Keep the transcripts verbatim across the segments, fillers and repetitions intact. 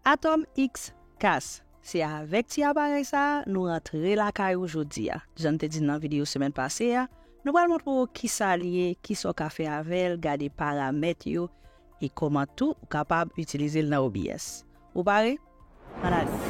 Atom X Cast. Se avèk ti aparèy sa a nou rantre lakay ou jodi a. Jan n te di nan videyo semèn pase a, nou pral montre w kisa l ye, kisa w ka fè avè l, gade paramèt yo, e kòman tou ou kapab itilize l nan O B S. Ou pare? Ann ale!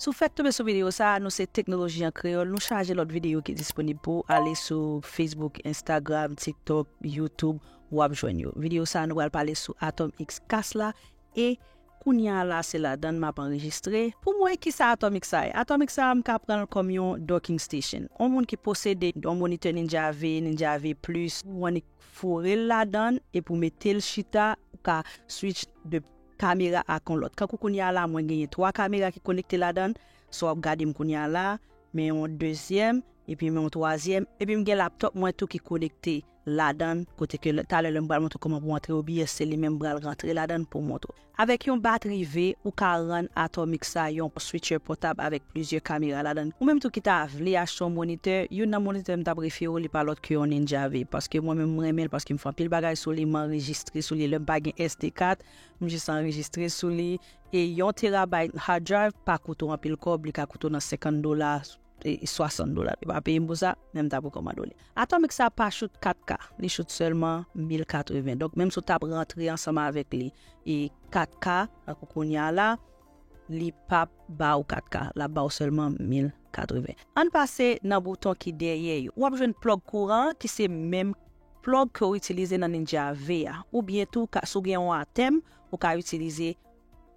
Si w fèk tonbe sou videyo sa a, nou se Teknoloji an Kreyòl, nou chaje lòt videyo ki disponib pou w. Ale sou Facebook, Instagram, TikTok, YouTube, w ap jwenn yo. Videyo sa a, nou pral pale sou Atom X Cast la e kounye a la, se ladan l m ap anrejistre. Pou mwen, kisa Atom X sa ye? Atom X sa, m ka pran l kòm yon docking station. Yon moun ki posede yon monitè Ninja V, Ninja V Plus, ou annik foure l ladan l epi w mete l chita, ou ka switch de kamera ak yon lòt. Kankou kounye a la, mwen genyen twa kamera ki konekte ladan l. Sa w ap gade m kounye a la, men yon dezyèm, epi men yon twazyèm, epi m gen laptop mwen tou ki konekte ladan l, kote ke lè, talè lè m pral montre w kòman pou w antre O B S, se li menm m pral rantre ladan l pou m montre w. Avèk yon batri V, ou ka rann Atom X sa yon switcher pòtab avèk plizyè kamera ladan l. Ou menm tou ki ta vle achte yon monitè, youn nan monitè m t ap refere w, li pa lòt ke yon Ninja V, paske mwen menm m renmen l, paske m fè anpil bagay sou li, m anrejistre sou li, lè m pa gen S D card, m jis anrejistre sou li, e yon terabyte hard drive pa koute w anpil kòb, li ka koute w nan senkant dola, e swasant dola. Li pa peye m pou sa, men m t ap rekòmande w li. Atom X sa pa choute kat K, li choute sèlman mil katreven. Donk, menm si w t ap rantre ansanm avèk li e kat K, tankou kounye a la, li p ap ba w kat K, l ap ba w sèlman mil katreven. Ann pase nan bouton ki dèyè yo. W ap jwenn plug kouran an ki se menm plug ke w itilize nan Ninja V a. Oubyen tou, ka, si w gen yon Atem, ou ka itilize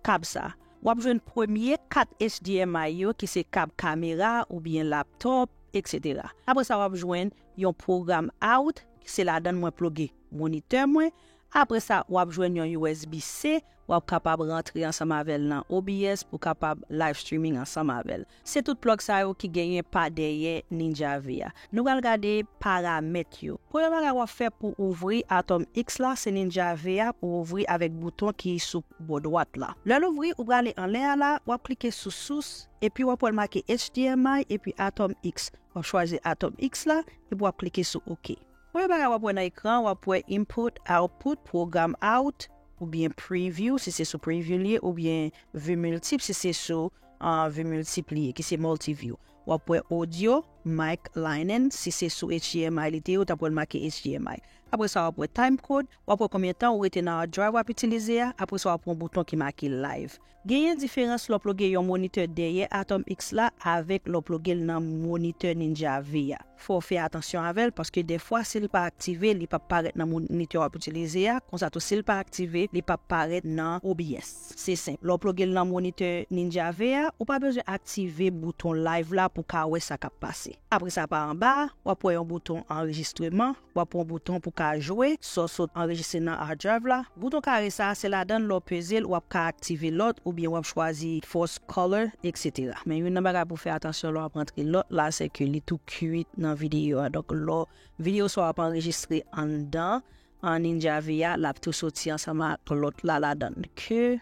kab sa. W ap jwenn premye kat H D M I yo, ki se kab kamera oubyen laptop, etsetera. Apre sa, w ap jwenn yon pwogram out, se ladan l mwen ploge monitè mwen. Apre sa, w ap jwenn yon U S B C, w ap kapab rantre ansanm avè l nan O B S pou kapab live streaming ansanm avè l. Se tout plug sa yo ki genyen pa dèyè Ninja V a. Nou pral gade paramèt yo. Premye bagay w ap fè pou ouvri Atom X la, se Ninja V a pou ouvri avèk bouton ki sou bò dwat la. Lè l ouvri, ou prale anlè a la, w ap klike sou source, epi w ap wè l make H D M I, epi Atom X. W ap chwazi Atom X la, epi w ap klike sou OK. Premye bagay w ap wè nan ekran, w ap wè input, output, program out, oubyen preview, si se sou preview li ye, oubyen vue multiple, si se sou, ah, vue multiple li ye, ki se multiview. W ap wè audio, mic, line in, si se sou H D M I li te ye, w t ap wè l make H D M I. Apre sa, w ap wè time code, w ap wè konbyen tan ou rete nan hard drive w ap itilize a, apre sa, w ap wè yon bouton ki make live. Genyen diferans lè w ploge yon monitè dèyè Atom X la avèk lè w ploge l nan monitè Ninja V a. Fò w fè atansyon avè l, paske dèfwa, si l pa aktive, li p ap parèt nan monitè w ap itilize a. Konsa tou, si l pa aktive, li p ap parèt nan O B S. Se senp. Lè w ploge l nan monitè Ninja V a, ou pa bezwen aktive bouton live la pou w ka wè sa k ap pase. Apre sa, pa anba a, w ap wè yon bouton anrejistreman. W ap wè yon bouton pou ka jwe sa w sot anrejistre nan hard drive la. Bouton kare sa a, se ladan l lè w peze l, w ap ka aktive lòt, oubyen w ap chwazi force color, etsetera. Men youn nan bagay pou w fè atansyon lè w ap rantre lòt la, se ke li tou kwit nan videyo a. Donk, lè w, videyo sa w ap anrejistre anndan, an Ninja V a, l ap tou soti ansanm ak lòt la ladan l. Ke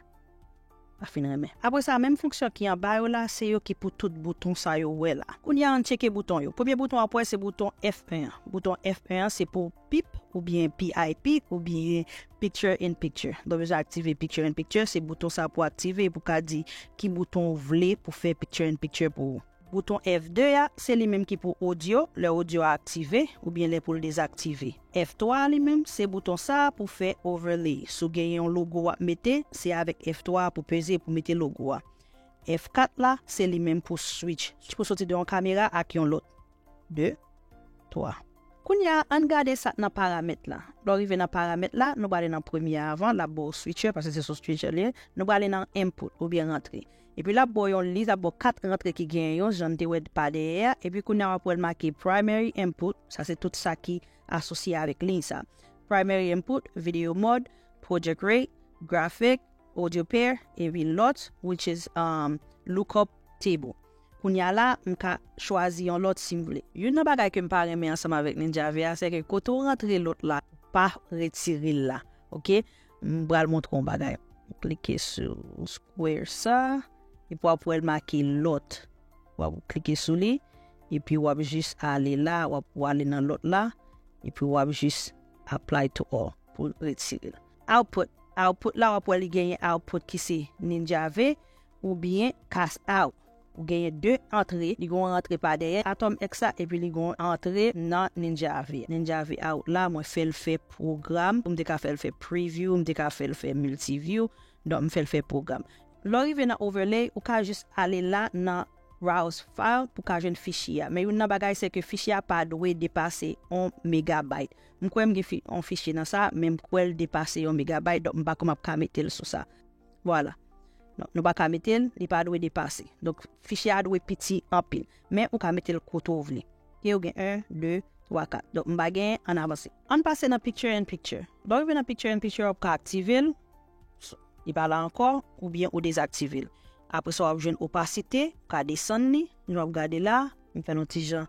pa fin renmen. Apre sa, menm fonksyon ki anba yo la, se yo ki pou tout bouton sa yo wè la. Kounye a, ann tcheke bouton yo. Premye bouton w ap wè, se bouton F en an. Bouton F en an, se pou pip, oubyen P I P, oubyen picture in picture. Donk, bezwen aktive picture in picture, se bouton sa pou aktive, pou ka di ki bouton w vle pou fè picture in picture pou ou. Bouton F de a, se li menm ki pou audio, lè audio a aktive, oubyen lè pou l dezaktive. F twa a li menm, se bouton sa a pou fè overlay. Si w genyen yon logo w ap mete, se avèk F twa a pou peze pou mete logo a. F kat la, se li menm pou switch. Pou soti de yon kamera ak yon lòt. De, twa. Kounye a, ann gade sa k nan paramèt la. Lè w rive nan paramèt la, nou prale nan premye a avan, l ap ba w switcher, paske se sou switcher li ye. Nou prale nan input, oubyen rantre. Epi l ap ba w yon lis, l ap ba w kat rantre ki genyen yo, jan n te wè pa dèyè a. Epi kounye a, w ap wè l make primary input, sa se tout sa ki asosye avèk liy sa. Primary input, video mode, project rate, graphic, audio pair, epi lòt, which is, um, lookup table. Kounye a la, m ka chwazi yon lòt si m vle. Youn nan bagay ke m pa renmen ansanm avèk Ninja V a, se ke kote w rantre lòt la, pa retire l la. Oke? M pral montre w yon bagay. Klike sou square sa, epi w ap wè l make lòt. W ap klike sou li, epi w ap jis ale la, w ap w ale nan lòt la, epi w ap jis apply to all pou retire l. Output, output la, w ap wè li genyen output ki se Ninja V oubyen Cash Out. Ou genyen de antre, li gen yon antre pa dèyè Atom X la, epi li gen yon antre nan Ninja V. Ninja V out la, mwen fè l fè pwogram, pou m te ka fè l fè preview, m te ka fè l fè multiview, donk m fè l fè pwogram. Lè w rive nan overlay, ou ka jis ale la nan browse file pou ka jwenn fichye a. Men youn nan bagay se ke fichye a pa dwe depase yon megabayt. M kwè m gen fi, yon fichye nan sa, men m kwè l depase yon megabayt, donk m pa kwè m ap ka mete l sou sa. Vwala. Donk, nou pa ka mete l, li pa dwe depase. Donk, fichye a dwe piti anpil. Men ou ka mete l kote w vle. Ke ou gen en, de, twa, kat. Donk, m pa gen, ann avanse. Ann pase nan picture in picture. Lè w rive nan picture in picture, w ap ka aktive l, li pa la ankò, oubyen ou dezaktive l. Apre sa, w ap jwenn opasite, ou ka desann li, jan w ap gade la, m fè l yon ti jan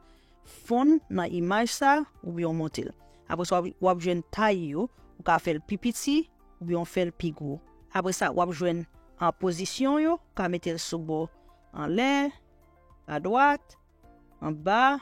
fonn nan imaj sa, oubyen w monte l. Apre sa, w ap, w ap jwenn tay yo, ou ka fè l pi piti, oubyen w fè l pi gwo. Apre sa, w ap jwenn an pozisyon yo, ou ka mete l sou bò anlè, adwat, anba,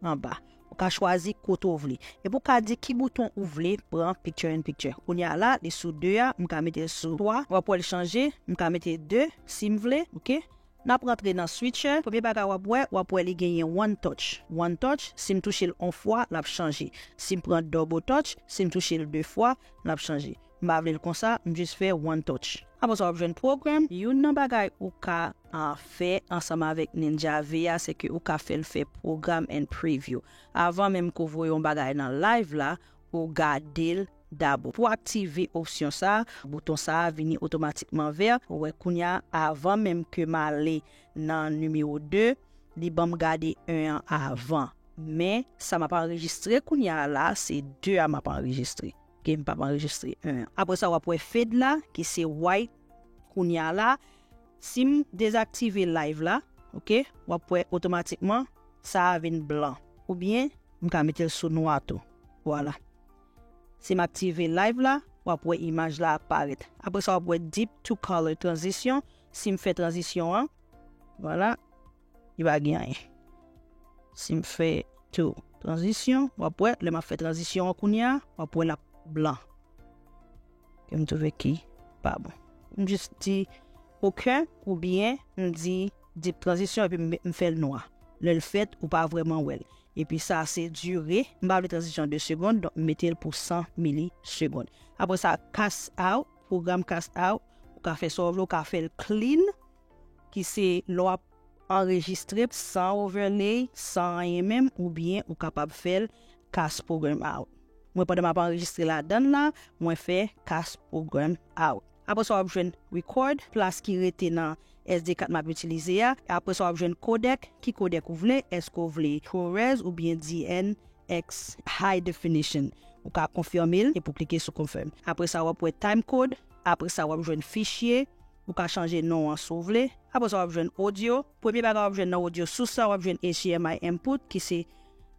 anba. Ou ka chwazi kote w vle. Epi ou ka di ki bouton ou vle pran picture in picture. Kounye a la, li sou de a, m ka mete l sou twa. W ap wè l chanje, m ka mete de, si m vle, oke? N ap rantre nan switcher. Premye bagay w ap wè, w ap wè li genyen one touch. One touch, si m touche l yon fwa, l ap chanje. Si m pran double touch, si m touche l de fwa, l ap chanje. M pa vle l konsa, m jis fè one touch. Apre sa, w ap jwenn program. Youn nan bagay ou ka, a, fè ansanm avèk Ninja V a, se ke ou ka fè l fè program and preview. Avan menm ke w voye yon bagay nan live la, ou gade l dabò. Pou aktive opsyon sa, bouton sa vini otomatikman vè. Ou wè kounye a, avan menm ke m ale nan nimewo de, li ban m gade en an avan. Men, sa m ap anrejistre kounye a la, se de a m ap anrejistre. Oke, m p ap anrejistre en an. Apre sa, w ap wè fade la, ki se white kounye a la. Si m dezaktive live la, oke, w ap wè otomatikman, sa a vin blan. Oubyen, m ka mete l sou nwa tou. Vwala. Si m aktive live la, w ap wè imaj la ap parèt. Apre sa, w ap wè deep to color transition. Si m fè tranzisyon an, vwala, li pa gen anyen. Si m fè tou tranzisyon, w ap wè, lè m ap fè tranzisyon an kounye a, w ap wè l ap blan. Ke m twouve ki pa bon. M jis di okenn, oubyen m di deep transition epi m, m fè l nwa. Lè l fèt, ou pa vrèman wè l. Epi sa se dire, m pa vle tranzisyon de segonn, donk m mete l pou san milisegonn. Apre sa, cash out, pwogram cash out, ou ka fè sa w vle, ou ka fè l clean, ki se lè w ap anrejistre san overlay, san anyen menm, oubyen ou kapab fè l cash program out. Mwen, pandan m ap anrejistre ladan l la, mwen fè cash program out. Apre sa, w ap jwenn record, plas ki rete nan S D card m ap itilize a. Apre sa, w ap jwenn codec, ki codec ou vle, èske w vle ProRes oubyen D N X High Definition. Ou ka konfime l epi w klike sou confirm. Apre sa, w ap wè timecode. Apre sa, w ap jwenn fichye. Ou ka chanje non an si w vle. Apre sa, w ap jwenn audio. Premye bagay w ap jwenn nan audio source la, w ap jwenn H D M I input, ki se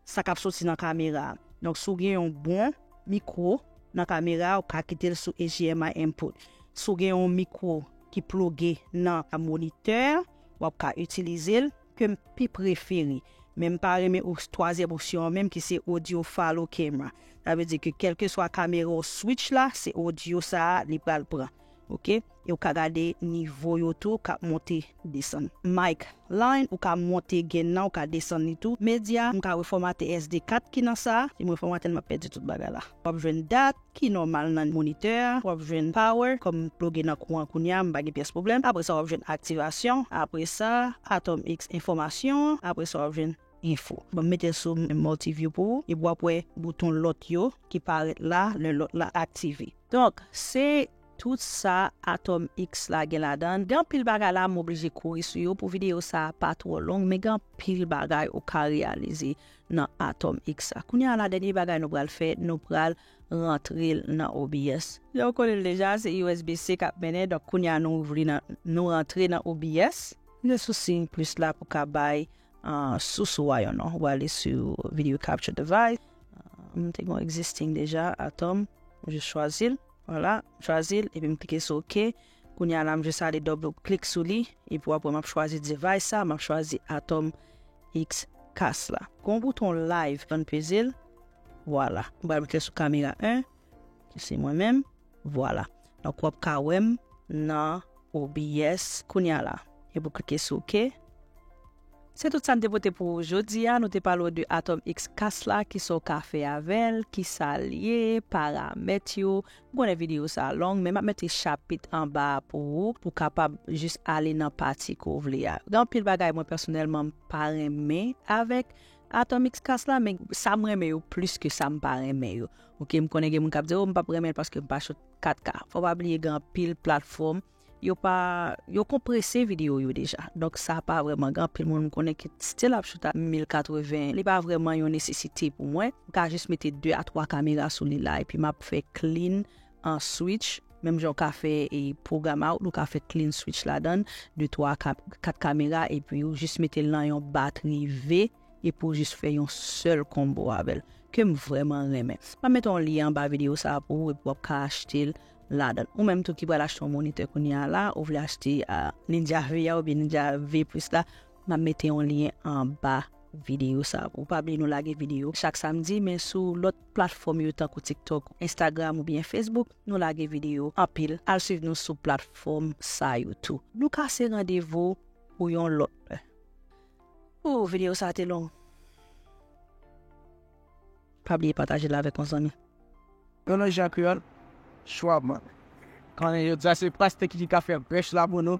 sa k ap soti nan kamera a. Donk, si w gen yon bon mikwo nan kamera a, ou ka kite l sou H D M I input. Si w gen yon mikwo ki ploge nan monitè a, w ap ka itilize l, ke m pi prefere. Men m pa renmen op-, twazyèm opsyon an menm ki se audio follow camera. Sa vle di ke kèlkeswa kamera w switch la, se audio sa a li pral pran. Oke? E ou ka gade nivo yo tou k ap monte desann. Mic line, ou ka monte gain nan, ou ka desann li tou. Media, m ka refòmate S D card ki nan sa. Si m refòmate l, m ap pèdi tout bagay la. W ap jwenn dat, ki nòmal nan monitè a. W ap jwenn power, kòm m ploge nan kouran kounye a, m pa gen pyès pwoblèm. Apre sa, w ap jwenn aktivasyon. Apre sa, Atom X enfòmasyon. Apre sa, w ap jwenn info. Bon, m mete l sou multiview pou ou, epi w ap wè bouton lòt yo ki parèt la, lè lòt la aktive. Donk, se tout sa Atom X la gen ladan l. Gen anpil bagay la, m oblije kouri sou yo pou videyo sa a pa twò long, men gen anpil bagay ou ka reyalize nan Atom X la. Kounye a la, dènye bagay nou pral fè, nou pral rantre l nan O B S. Jan w konnen l deja, se U S B C k ap mennen, donk kounye a nou ouvri nan, nou rantre nan O B S. Gen sou siy plis la pou ka bay, ah, sous ou a yon non. Ou ale sou Video Capture Device. Ah, m te gen existing deja, Atom. M jis chwazi l. Vwala, m chwazi l, epi m klike sou OK. Kounye a la, m jis ale double click sou li, epi w ap wè m ap chwazi device sa, m ap chwazi Atom X Cast la. Gon bouton live, ann peze l. Vwala. M pral met l sou kamera en, ki se mwen menm. Vwala. Donk, w ap ka wè m nan O B S kounye a la. Epi w klike sou OK. Se tout sa n te pote pou ou jodi a. Nou te pale w de Atom X Cast la, kisa w ka fè avè l, kisa l ye, paramèt yo. M konnen videyo sa long, men m ap mete chapit anba a pou ou, pou w kapab jis ale nan pati ke w vle a. Gen anpil bagay mwen pèsonèlman m pa renmen avèk Atom X Cast la, men sa m renmen yo plis ke sa m pa renmen yo. Ok, m konnen gen moun k ap di, "Oh, m p ap renmen l paske m pa shoot kat K." Fò w pa bliye gen anpil platfòm, yo pa, yo konprese videyo yo deja. Donk, sa pa vrèman, gen anpil moun m konnen ki still ap shoot a mil katreven. Li pa vrèman yon nesesite pou mwen. M ka jis mete de a twa kamera sou li la, epi m ap fè clean an switch. Menm jan w ka fè e pwogram out, ou ka fè clean switch ladan l, de twa ka-, kat kamera, epi ou jis mete l nan yon batri V, epi ou jis fè yon sèl konbo avè l, ke m vrèman renmen. M ap mete yon lyen anba videyo sa a pou ou, epi w ap ka achte l ladan l. Ou menm tou ki pral achte yon monitè kounye a la, ou vle achte a Ninja V a oubyen Ninja V plus la, m ap mete yon lyen anba videyo sa a pou ou. Pa bliye nou lage videyo chak samdi, men sou lòt platfòm yo tankou TikTok, Instagram oubyen Facebook, nou lage videyo anpil. Al swiv nou sou platfòm sa yo tou. Nou kase randevou pou yon lòt lè. Oh, videyo sa a te long. Pa bliye pataje l avèk yon zanmi. Yo nan Jean Creole, chwa man. Konnen yo di sa se pastè ki ka fè brèch la pou nou.